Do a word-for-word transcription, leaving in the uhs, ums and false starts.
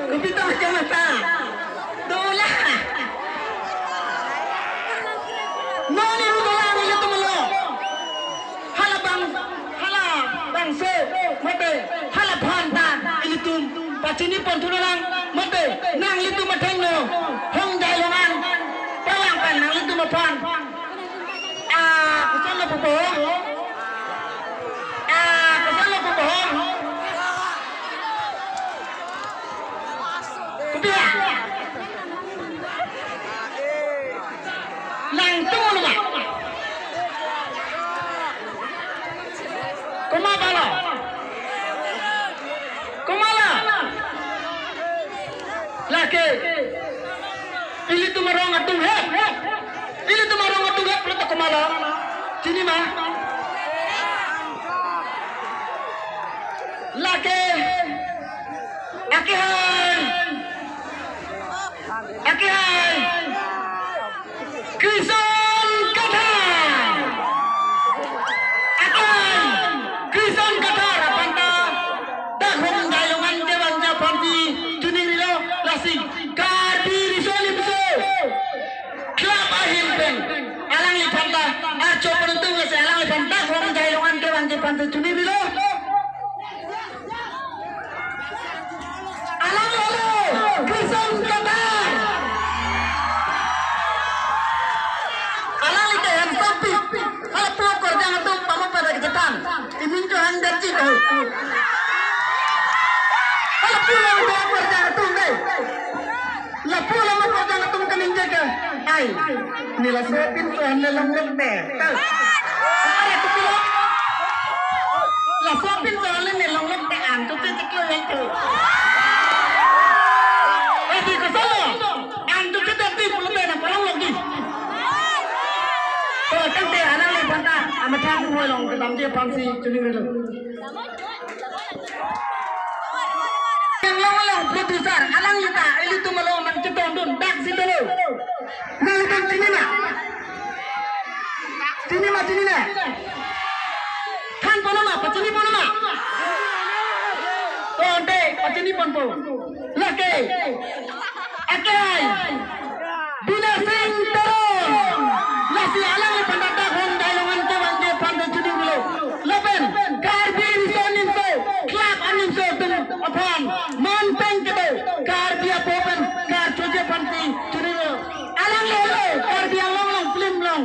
Kopi ta kemata? Dolang. Non iru dolang ilitum along. Hala bang, hala bangso mate hala aphan ta ilitum pachini pon thu dolang mate nanglitum athengno Hongjai Longan pavang pen nanglitum aphan. Ah, koson lo pupo? Ah, koson lo pupo? Kopi ya? Nangtum lo ma? Komat balo? Komat lo? Lake ilitum arong atum he. Ilitum arong atum he pulote komat lo? Chini ma? Lake akehai. Akehai Krison Kathar. Akehai Krison Kathar aphan ta dak Hongjai Longan kevangji aphansi choningri lo. Lasi Karbi Riso Nimso Club ahin pen alangliphan ta archo pon nangtum, lasi alangliphan ta Hongjai Longan kevangji aphansi choningri lo. Alangli lo Krison Kathar. Alangli ke handsome pi. Hala pu akorjang atum pamo pada kecethan. Imin jo hang dan cik. Hala pu lo akorjang atum dei. Lapu lo akorjang atum kaningje ke. Ai. Neli laso pinso an le longlok dei. Are tu pilo. Laso pinso an le neli longlok dei, an tu cek cek lo yang tu. Eh, di koson lo. An tu cek cek di pulote nangpalonglok di. To, tangte alangliphan ta amatha hoi long kedamji aphansi choningri lo. Yang long long producer, alangli ta ilitum along nangchetongdun, dak si dolo. Nangtum chini ma? Chini ma, chini ma? Than pon ma, pachini pon ma? To ante, pachini ponpo. Lake. Akehai Bina Sing Teron. Lasi alangliphan ta dak Hongjai Longan kevangji aphan ta choningri lo. Lapen Karbi Riso Nimso Club animso atum aphan man peng kedo Karbi apo pen karchoji aphansi choningri lo. Alangli lo Karbi Anglong along film along